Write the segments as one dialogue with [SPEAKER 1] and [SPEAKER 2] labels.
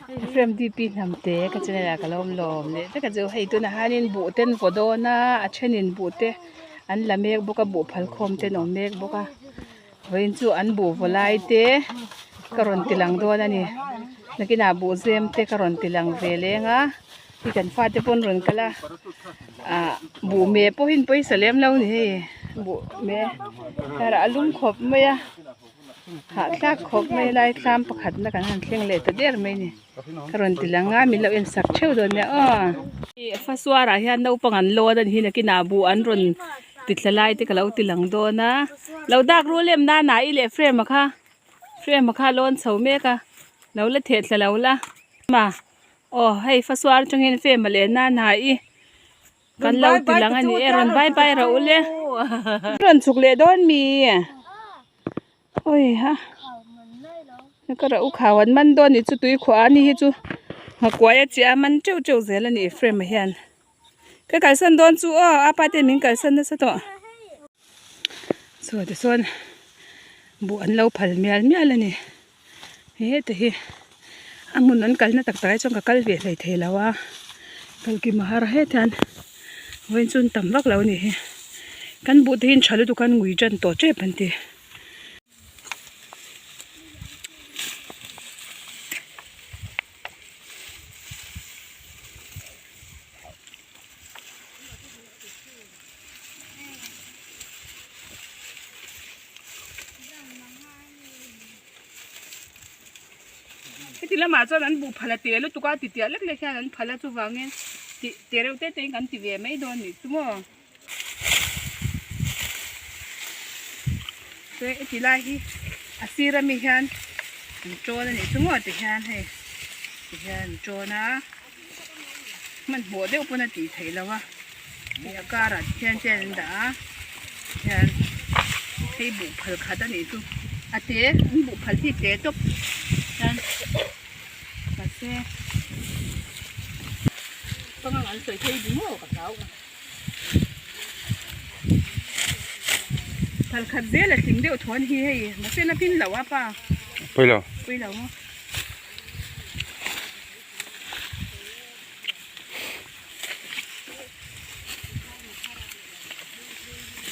[SPEAKER 1] Ephraim DP hnam te ka channel ah ka lo awm lawm leh vek a chu hei tunah hianin buh te an vaw dawn a a thenin buh te an la mek bawk a buh phal khawm te an awm mek bawk a vawiin chu an buh vaw lai te ka rawn ti lang dawn a ni nakinah buh zem te ka rawn ti lang ve leng a hei kan fate pawh an rawn kal a ah buh meh pawhin pawisa lem lo a ni hei buh meh karah a lum khawp mai a. Hahthlak khawp mai lai tlam pakhat na kan han thleng leh ta der mai ni ka rawn ti lang a min lo en sak theuh dawn nia aw. Fasuar ah hian naupang an lawn a ni hi nakinah buh an rawn ti thla lai te ka lo ti lang dawn a lo dak rul em nana i leh frame a kha frame a kha lawn chho mek a lo la theh thla lo la ma aw hei fasuar atangin frame a leh nana i. Kan lo ti lang a ni e, rawn bai bai rawh ule. Rawn chhuk leh dawn mi. Oi ha. Ka ra u khau an man dawn ni chu tui khuah a ni hi chu. Nghakuai a chiah a man teuh teuh zel a ni frame ah hian. Ka kalsan dawn chu aw a pa te min kalsan nasa tawh. Saw tichuan buh an lo phal mial mial a ni. Heta hi a hmun an kalna tak tak ah chuan ka kal ve hlei thei lo a kalkim a har het hian vawiin chu an tam vak lo a nih hi kan buh te hi an tha lutuk a an ngui tan tawh tep an ti. Heti lamah chuan an buh phal a te lutuk a titiah lek lek hian an phal a chuvangin tih te reuh te te in kan ti ve mai dawn nih chu maw. Chuan heti lai hi a sir ami hian an tawn a nih chu maw ti hian hei ti hian an tawn a hmanhmawh deuh pawn a tih theih loh a hei a karah ti hian chen an dah a hian hei buh phal khat a nih chu a te an buh phal hi te tawp hian mahse pangang an sawi phei duh maw ka hlau a phal khat zel a tling deuh thawn hi hei mahse la pin loh a pa
[SPEAKER 2] pui lo
[SPEAKER 1] pui lo maw.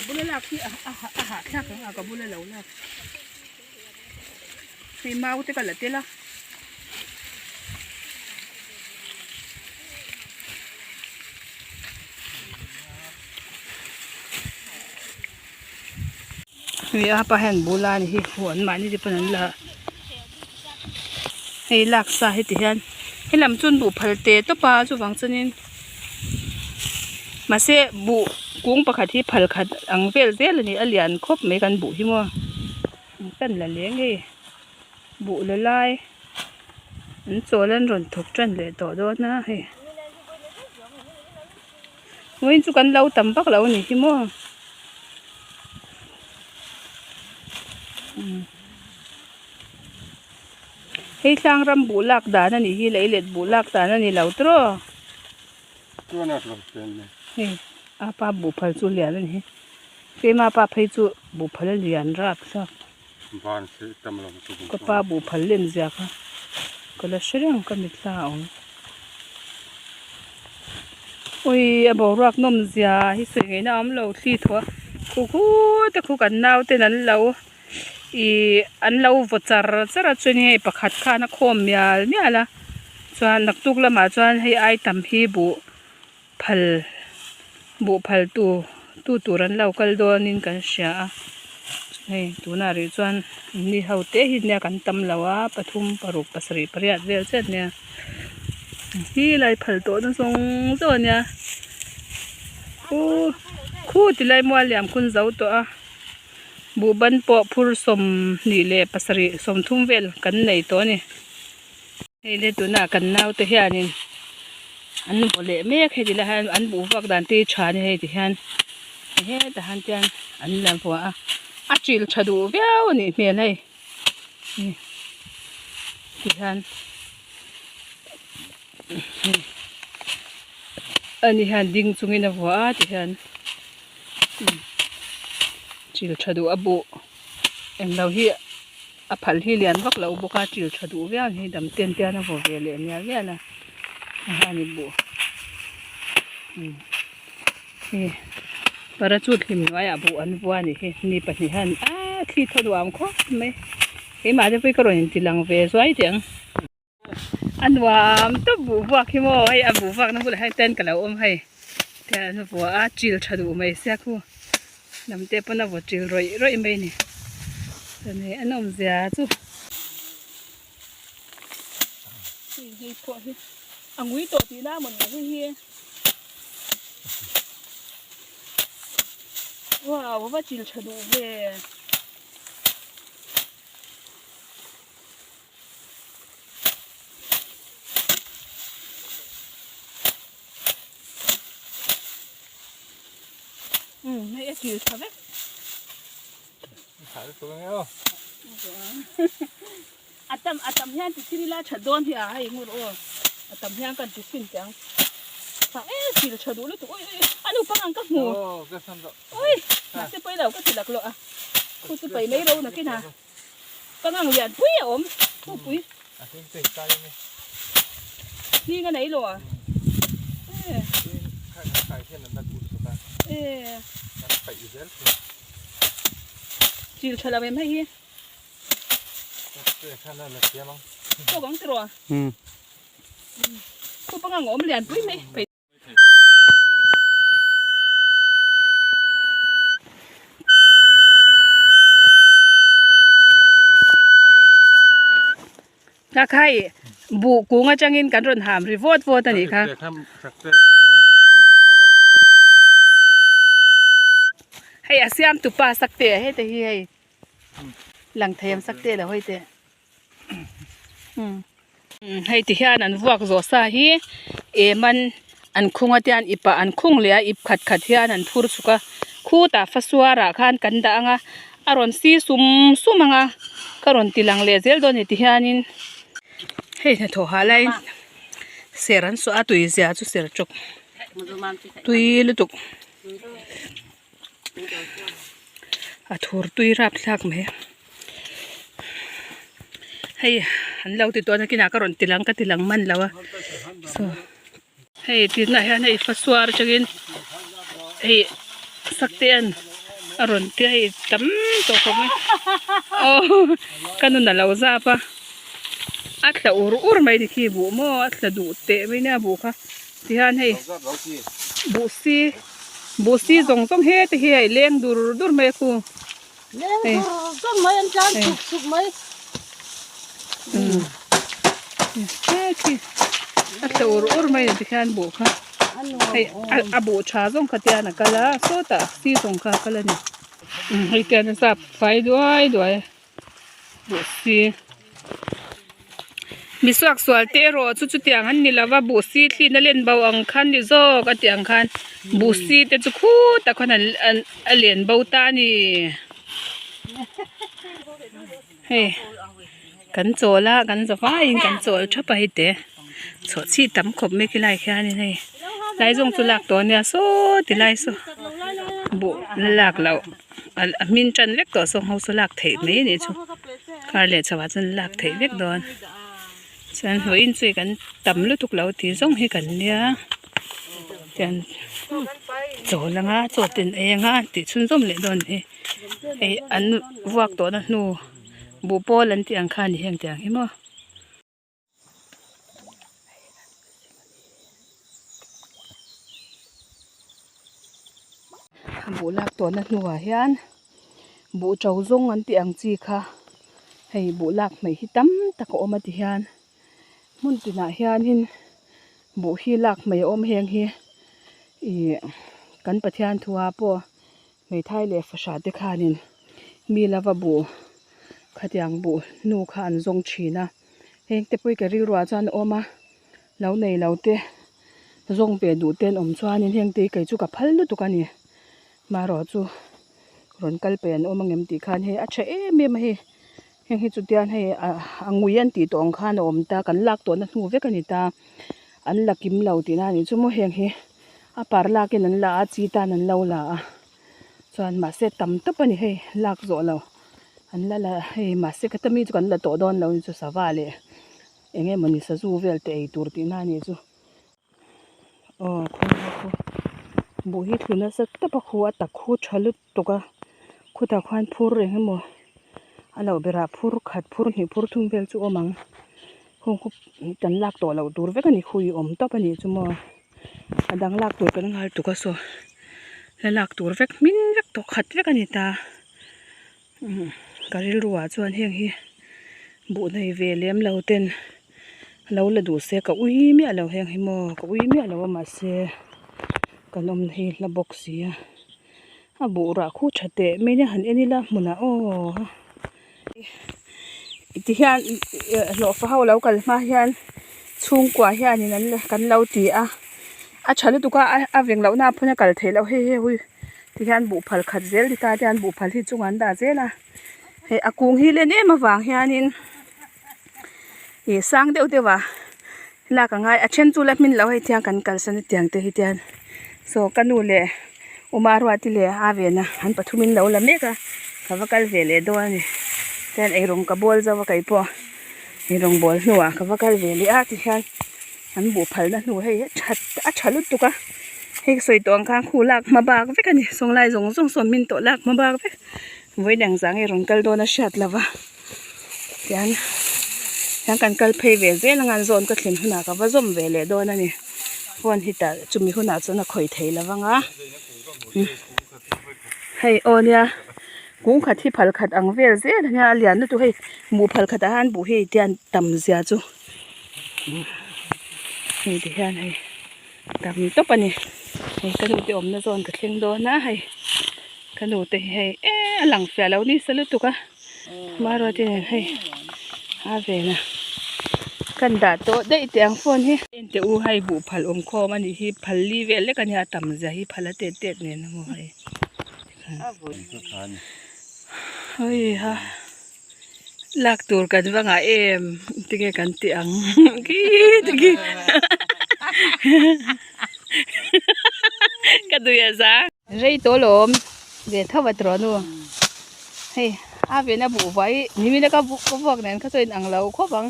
[SPEAKER 1] Bula lak hi a a hahthlak ang a ka bula lo lak hei mau te ka la tel a. Hei a pa hian bula a ni hi huan mahni te pawn an la hei lak sa heti hian helam chu an buh phal teh tawp a chuvang chuanin mahse buh kung pakhat hi phal khat ang vel zel a ni a lian khawp mai kan buh hi maw kan la leng hei buh la lai an chawl an rawn thawk tan leh tawh dawn a hei. Vawiin chu kan lo tam vak lo a ni hi maw hei tlang ram buh lak dan a nih hi lei let buh lak dan a ni lo tawh hei a pa buh phal chu lian a ni hi keima pa phei chu buh phal a lian rap thlak ka pa buh phal lem zia kha ka la hre reng ka mitthla a awm. Ui a boruak nawm zia hi sawi ngaihna a awm lo thli thaw a khu khu te khu kan nau ten an lo ih an lo vaw char char a chuan hei pakhat khan a khawm mial mial a chuan naktuk lamah chuan hei ai tam hi buh phal buh phal tu tu tur an lo kal dawnin kan hria a hei tunah rih chuan mi ho te hi nia kan tam lo a pathum paruk pasarih pariat vel chiah ania hi lai phal tawh na zawng zawng ania khu khu ti lai mual liam khun zo tawh a buh ban pawh phur sawmhnih leh pasarih sawmthum vel kan nei tawh a ni. Hei le tunah kan naute hianin an vaw leh mek heti lai hian an buh vak dan te hi tha a ni hei ti hian hetah hian chuan an la vuah a a chil tha duh viau a nih hmel hei ti hian ani hian ding chungin a vuah a ti hian chil tha duh a buh englo hi. A phal hi lian vak lo bawk a til tha duh viau a ni dam ten te hian a vaw ve leh mial mial a a ni buh umm hei parachute hlim hnuaiah buh an vua a nih hi ni pahnih hian aaa thli thaw duam khawp mai keimah te pawh hi ka rawn inti lang ve zuai teh ang. A nuam tawp buh vuak hi maw hei a buh vuak na bulah hian tent ka lo awm hei te an vua a chil tha duh mai sia khu lam te pawn a vaw chil rawih rawih mai a ni chuan hei a nawm zia chu hei hei pawh hi a ngui tawh tihna a mawni hei hi wow a va chil tha duh ve. Um hei a kil tha vek. A tam a tam hian ti chhin ila tha dawn hi a hei ngur aw a tam hian kan ti chhin teh ang tha e kil tha duh lutuk ui ui a naupang ang ka hmu ui mahse pawi lo ka ti laklawh a khu chu paih mai ro nakin a. Pangang lian pui a awm thu pui.
[SPEAKER 2] A hling chu kai a ni.
[SPEAKER 1] Hling a nei lo a.
[SPEAKER 2] E. Khan an kai hian an la duh lutuk a.
[SPEAKER 1] E.
[SPEAKER 2] Kan paih zel thin.
[SPEAKER 1] Chil tha lo em hei hi.
[SPEAKER 2] Khan a la thiam ang.
[SPEAKER 1] Tawk ang tiraw. Khu pangang a awm lian pui mai. Ka khai buh kung atangin kan rawn ham ri vawt vawt a nih kha. Hei a siam tupa sak teh a heta hi hei lang thei ang sak teh lo hei teh. Hei ti hian an vuak zawh sa hi em an an khung a te an ip ah an khung leh a ip khat khat hian an phur chhuk a khutah fasuar ah khan kan dah ang a a rawn si sum sum ang a ka rawn ti lang leh zel dawn a ni ti hianin hei hnathawh hah laiin ser an suah a tui zia chu ser chawp tui lutuk. A thur tui rap thlak mai hei an lo ti tawh a nakinah ka rawn ti lang ka ti lang man lo a saw hei tinah hian hei fasuar atangin hei sakte an a rawn tia hei tam tawh khawp mai aw ka nun a lo zap a a tla ur ur mai ni khi buh maw a tla duh teh mai nia buh kha tihian hei buh si. Buh si zawng zawng he te hi hei leng dur dur mai a khu.
[SPEAKER 3] Leng dur dur mai an tlan chuk chuk mai.
[SPEAKER 1] He khi a tla ur ur mai ni tikhian buh kha. Hei a buh tha zawng kha tian a kal a sawtah si zawng kha a kal a ni. Hei tian a zap fai duai duai a. Buh si mi suak sual te erawh chu chutiang an ni lova buh si thlin a len bo ang khan ni zawk a tih ang khan buh si te chu khutah khawn an an a len bo ta a ni hei kan chawl a kan za vaiin kan chawl thap a hei te chhawhchhi tam khawp mai khilai khianin hei lai zawng chu lak tawh a nia saw ti lai saw buh la lak loh. A hmin tan vek tawh saw ho chu lak theih mai a nih chu kar leh chho ah chuan lak theih vek dawn chuan vawiin chu kan tam lutuk lo tih zawng hi kan nia chuan chawl anga chaw ten ei anga tih chhunzawm leh dawn a ni hei an vuak tawh na hnu buh pawl an tih ang kha a ni heng tiang hi maw. Buh lak tawhna hnuah hian buh to zawng an tih ang chi kha hei buh lak hmei hi tam tak a awm a ti hian hmun tinah hianin buh hi lak hmei a awm heng hi ih kan Pathian thua pawh hmeithai leh fahrah te khanin mi lova buh khatiang buh hnu kha an zawng thin a. Heng te pawh hi ka rilruah chuan a awm a lo nei lo te zawng ve duh te an awm chuanin heng te hi kei chu ka phal lutuk a ni marawh chu rawn kal pe an awm ang em tih khan hei a tha em em a hei heng hi chu tian hei a ngui an tih tawh ang khan a awm ta kan lak tawhna hnu vek a ni ta an la kim lo tihna a nih chu maw heng hi a par lakin an la a chi tan an lo la a chuan mahse tam tawp a ni hei lak zawh lo. An la la hei mahse ka ta mi chu kan la tawh dawn lo ni chu sava leh eng emawni sazu vel te ei tur tihna a nih chu aw khawi khu buh hi thlu nasa tawp a khu a tak khu tha lutuk a khutah khuan phur eng emaw a loh berah phur khat phur hnih phur thum vel chu awm ang hung khu kan lak tawh loh tur vek a ni khu i awm tawp a nih chu maw a dang lak tur kan nghal tuk a saw la lak tur vek hmin vek tawh khat vek a ni ta. Ka rilru ah chuan heng hi buh nei ve lem lo ten lo la duh se ka ui miah lo heng hi maw ka ui miah lo a mahse kan awm hi hla bawk si a a buh rah khu tha teh mai nia han en ila hmunah aw tihian hlawhfa ho lo kal hma hian chhungkua hianin an kan lo ti a a tha lutuk a a veng lohna a phun a kal theih loh hei hei hui. Tihian buh phal khat zel ni ta hian buh phal hi chungah an dah zel a hei a kung hi len em avang hianin ih sang deuh deuh ah lak a ngai a then chu la hmin loh hei tiang kan kalsan a tiang te hi tian saw ka nu leh Uma Ruati leh a vena an pathum in lo la mek a ka va kal ve leh dawn a ni tian eirawng ka bawl zo a keipawh eirawng bawl hnuah ka va kal ve leh a tihian. An buh phalna hnu hei hi that a tha lutuk a hei ka sawi tawh ang khan khu lak hma bak vek a ni sawnglai zawng zawng sawn hmin tawh lak hma bak vek vawiin eng zah nge rawn kal dawn a hriat lo va tian tian kan kal phei ve zel anga an zawn ka thlen hunah ka va zawm ve leh dawn a ni phone hi tah chumi hunah chuan a khawih thei lo vang a hei aw nia kung khat hi phal khat ang vel zel a nia a lian lutuk hei buh phal khat ah hian buh hi tian tam zia chu. Hei ti hian hei tam tawp a ni hei ka nu te awmna zawn ka thleng dawn a hei ka nu te hi hei eh a lang fiah lo nisa lutuk a hmanrua te nen hei a ven a kan dah tawh daih teh ang phone hi en teh u hei buh phal awm khawm a nih hi phal li vel lek a nia a tam zia hi phal a tet tet nen a maw hei hei ha. Lak tur kan va ngah em tinge kan tih ang khi ti ka dui a za. Rei tawh lawm ve tho a tawh nu hei a vena buh vai nimina ka ka vuak nen kha chuan in ang lo khawp ang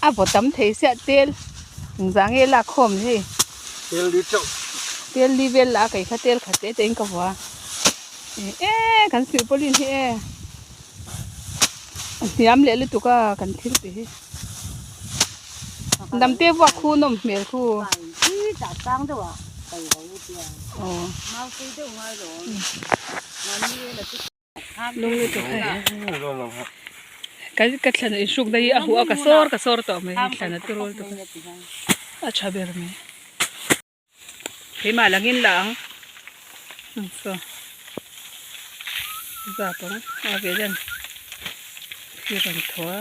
[SPEAKER 1] a vaw tam thei siah tel engzah nge lak khawm ni hei
[SPEAKER 2] tel li chauh
[SPEAKER 1] tel li vel lah a kei kha tel khat te te in ka vua e kan silpaulin hi e. A hniam leh lutuk a kan thil tih hi damte vuak khu nawm hmel khu lung lutuk hei ka ka thlan inhruk na hi a huh a ka sawr ka sawr tawh mai thlan a turawl tuk a tha ber mai. Keimah langin la ang saw zap ang a ve hian thil rawn thaw a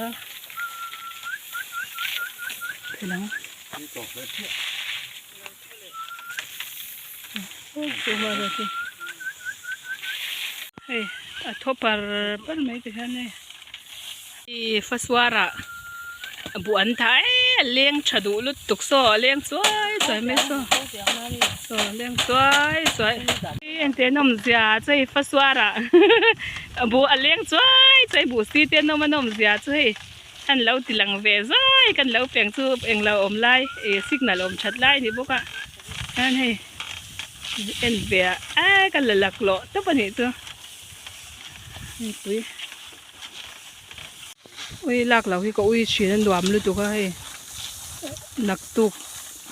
[SPEAKER 1] thil ang hei a thaw par par mai ti hian hei Ih fasuarah buh an tha e a leng tha duh lutuk saw a leng chuai chuai mai saw saw a leng chuai chuai eng te an awm zia chu hei fasuarah buh a leng chuai chuai buh si te an awm a nawm zia chu hei an lo ti lang ve zai kan lo peng chu englo awm lai ih signal awm that lai a ni bawk a chuan hei en ve a e ka la laklawh tawp a nih chu mipui. Ui lak loh hi ka ui thin a nuam lutuk a hei naktuk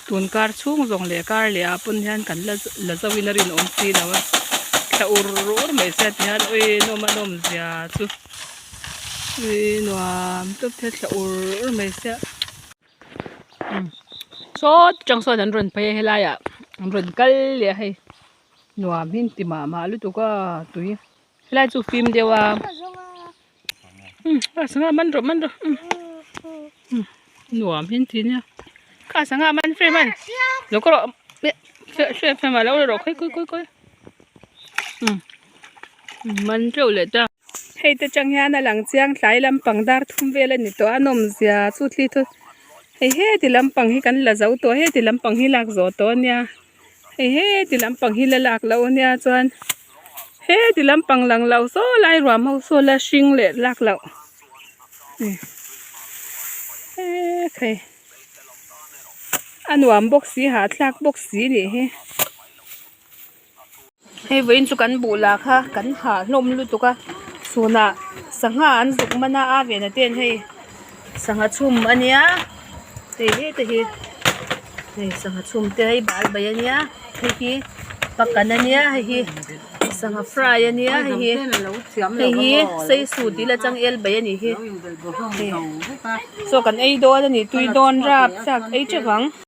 [SPEAKER 1] tun kar chhung zawng leh kar leh ah pawn hian kan la la zo in a rinawm si lo a thla ur ur mai sia ti hian ui nawm a nawm zia chu ui nuam tawp thei a thla ur ur mai sia sawt atang sawn an rawn phei a helai ah an rawn kal leh a hei nuam hi an ti mah mah lutuk a tui. Helai chu fim deuh a umm sangha man rawh man rawh umm nuam hi an ti nia kha sangha man frame an lo ka rawh frame frame ah lo la rawh khawi khawi khawi khawi umm man teuh leh ta. Hei te tang hian a lang chiang tlai lampang dar thum vel a ni tawh a nawmzia chu thli thu hei heti lampang hi kan la zo tawh a heti lampang hi lak zawh tawh a nia hei heti lampang hi la lak loh a nia chuan. Heti lampang lang lo saw lai ruam ho saw la hring leh lak loh he khai a nuam bawk si hahthlak bawk si nih hi hei vawiin chu kan buh lah kha kan hah hlawm lutuk a chhunah sangha an zuk man a a vena ten hei sangha chhum a nia hei heta hi hei sangha chhum te hei bal bai a nia hei hi pakan a nia hei hi sangha fry a nia hei hi hei hi seisu tih la changel bai a nih hi hei saw kan ei dawn a ni tui dawn rap chak ei teuh ang.